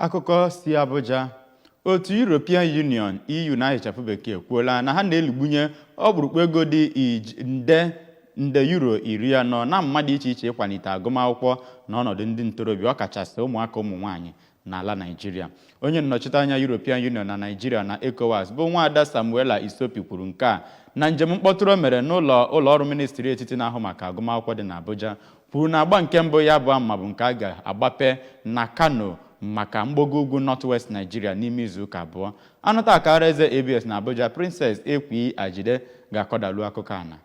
Akụkọ si Abuja. Otu European Union, EU na ịchafụ bekee, ekwuola na ha na-elugbunye ọkpụrụkpụ ego dị nde euro 40 na mmadụ iche iche ịkwalite agụmakwụkwọ na ọnọdụ ndị ntorobịa, ọkachasị ụmụaka ụmụ nwaanyị n'ala Naịjirịa. Onye nnọchiteanya European Union na Naịjirịa na ECOWAS bụ nwaada Samuela Isopi kwuru nke a na njem mkpọtụrụ o mere n'ụlọ ụlọọrụ ministri etiti na-ahụ maka agụmakwụkwọ dị n'Abuja. Kwuru na agba nke mbụ ya bụ ama bụ nke a ga-agbape na Kano maka mgbago ugwu North West Nigeria n'ime izuụka 2. Anụta akara eze ABS na Abuja, Princess Ekwi Ajide, ga-akọdalu akụkọ a na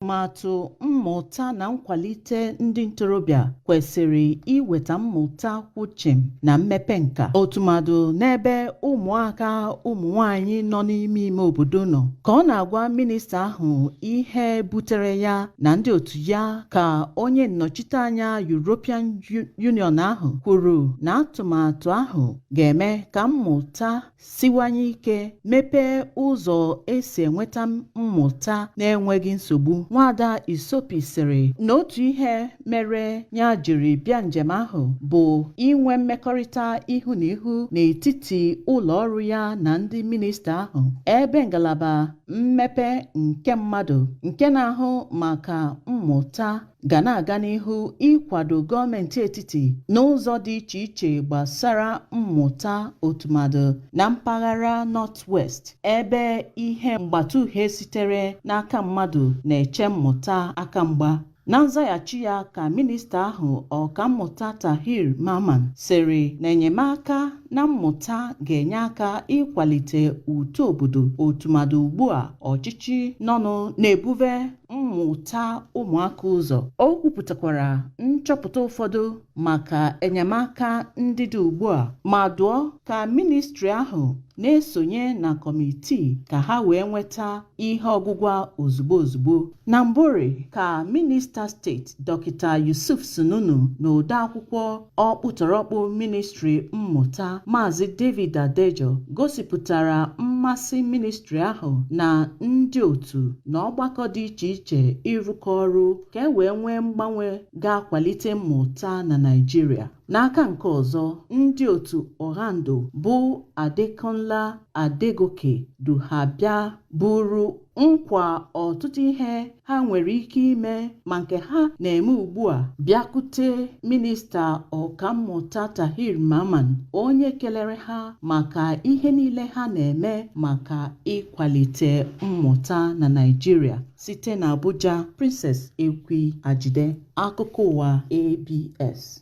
Atụmatụ mmụta na nkwalite ndị ntorobịa kwesịrị iweta mmụta kwụ chịm na mmepe nka, ọtụmadụ n'ebe ụmụaka ụmụ nwanyị nọ n'ime ime obodo nọ. Ka ọ na-agwa minista ahụ ihe butere ya na ndị otu ya, ka onye nnọchiteanya European Union ahụ kwuru na atụmatụ ahụ ga-eme ka mmụta siwanye ike, mepee ụzọ esi enweta mmụta na-enweghị nsogbu. Nwada Isopi sịrị na otu ihe mere ya jiri bịa njem ahụ bụ inwe mmekọrịta ihu na ihu n'etiti ụlọ ọrụ ya na ndị minista ahụ, ebe ngalaba mmepe nke mmadụ nke na-ahụ maka mmụta ga na-aga n'ihu ịkwado gọọmenti etiti n'ụzọ dị iche iche gbasara mmụta, ọtụmadụ na mpaghara North West, ebe ihe mgbata uhie sitere n'aka mmadụ na-eche mmụta aka mgba. Na nzaghachi ya ka minista ahụ, Ọkammụta Tahir Mamman, sịrị na enyemaka na mmụta ga-enye aka ịkwalite uto obodo, ọtụmadụ ugbu a ọchịchị nọnụ na-ebube mmụta ụmụaka ụzọ. O kwupụtakwara nchọpụta ụfọdụ maka enyemaka ndị dị ugbu a ma dụọ ka ministri ahụ na-esonye na kọmitii ka ha wee nweta ihe ọgwụgwa ozugbo ozugbo. Na mbụri ka minista steeti, Dọkịta Yusuf Sununu, na odeakwụkwọ ọkpụtọrọkpụ ministri mmụta, Maazị David Adejo, gosipụtara mmasị ministri ahụ na ndị otu na ọgbakọ dị iche iche ịrụkọ ọrụ ka e wee nwee mgbanwe ga-akwalite mmụta na Naịjirịa. N'aka nke ọzọ, ndị otu Orlando bụ Adekunle Adegoke du ha bịa buru nkwa ọtụtụ ihe ha nwere ike ime ma nke ha na-eme ugbu a bịakwute minista, Ọkammụta Tahir Mamman, onye kelere ha maka ihe niile ha na-eme maka ịkwalite mmụta na Naịjirịa. Site na Abuja, Princess Ekwi Ajide, akụkọ ụwa ABS.